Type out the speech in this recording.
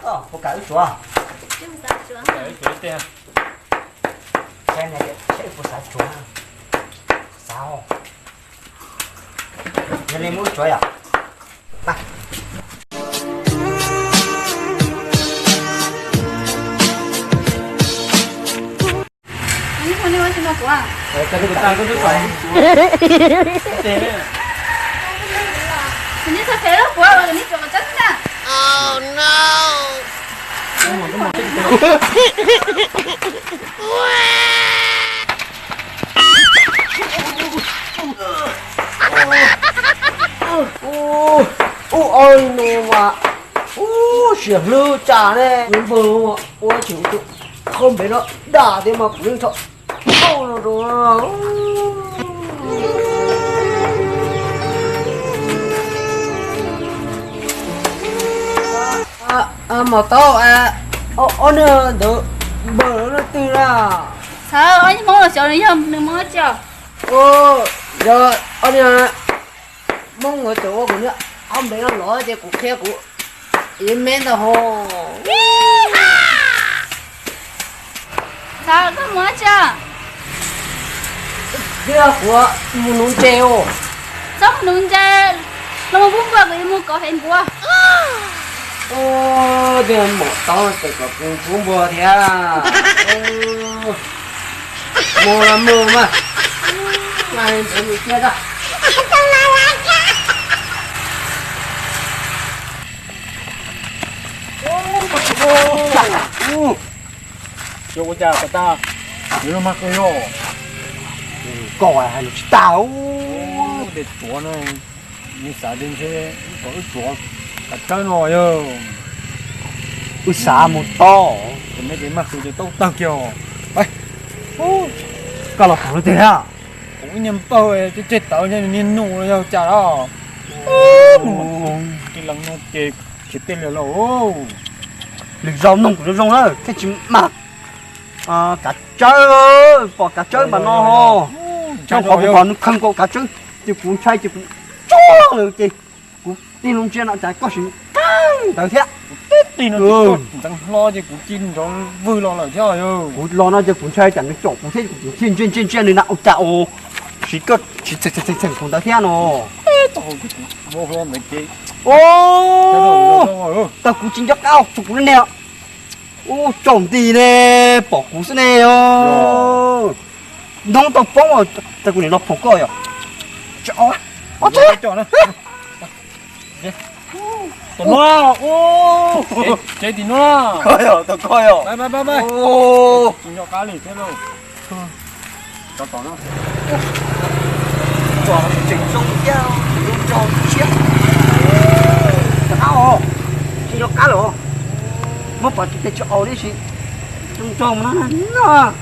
Puas kam wb tsuav? Puas xav tsuav? Xav, xav puas xav tsuav? Xav. Yog li muab wb tsuav yom. Ub, ua li no mas, ub, siab hlub tsam ne, npawg ua tsis ua, qhov npe no dam thiab mas kuv yeej txhob tau no rau. Mas tau, ob niag ntawd npawg lawv leej twg na? Xav, ob niag Hmoob los xyov nws yog nws Hmoob tsi. Yog ob niag Hmoob ntawd tseem ua kuv niag ob npe no los ces kuv qhia kuv ib me ntawd ho. Xav, koj mus dab tsi? Thiab kuv mus nuv ntses os. Txhob mus nuv ntses, los mus pub npua kuv yuav mus kov fev npua. Tiag, mom tod tseem kom kuv pub npua thiab. Mus los mus mas. Ntawd mus cia tso. Xyov ua cas kom tag, yuav luag mag qw yog. Koj hais lus tsis tag. Tes tuav no, nws xav tias ntshe kom wb tsuav kav tsawb no yog. Wb xav mus tod. Tes me tes mag qw ces tau tawg kiag. Koj los pom lub twg thiab? Kuv ib niag npawg tseg tseg tawv ntshe nws niag nus los yog cas los. Ces lees no ces khiav tej lias los. Lwm zaus mloog kuv zoo zoo na, thiaj tsis mag kav tsawb, pom kav tsawb mas no ho. Zoo qhov kuv pom nws kheej kav tsawb, ces kuv ntshai ces kuv tsuag lawm ces kuv tig los ntsia no cas koj sim qeeb ntawd thiab. Ntxeev hlo ces kuv ci nrov vwg los lawm thiab. Kuv los no ces kuv ntshai cas nws caum kuv thiab, kuv thiaj ntsia ntsia ntsia nws na ua cas os, siv koj txheem kuv ntawd thiab no. Tag kuv tsis nco qab txog kuv lub niag. Ub, tsaus nti ne, pom kuv xwb ne os. Ntoo tau poob, cas kuv niam los phoom koj yom. Tsis, ob txhab. Tom no, tsev tim no. Tom koj yom. Tsis nco qab li thiab lauj. Tseem zoo thiab, zoo rau siab. Tom qab os, tsis nco qab lawm. Muab pom tus tes tsis aus li si. Zoo rau no.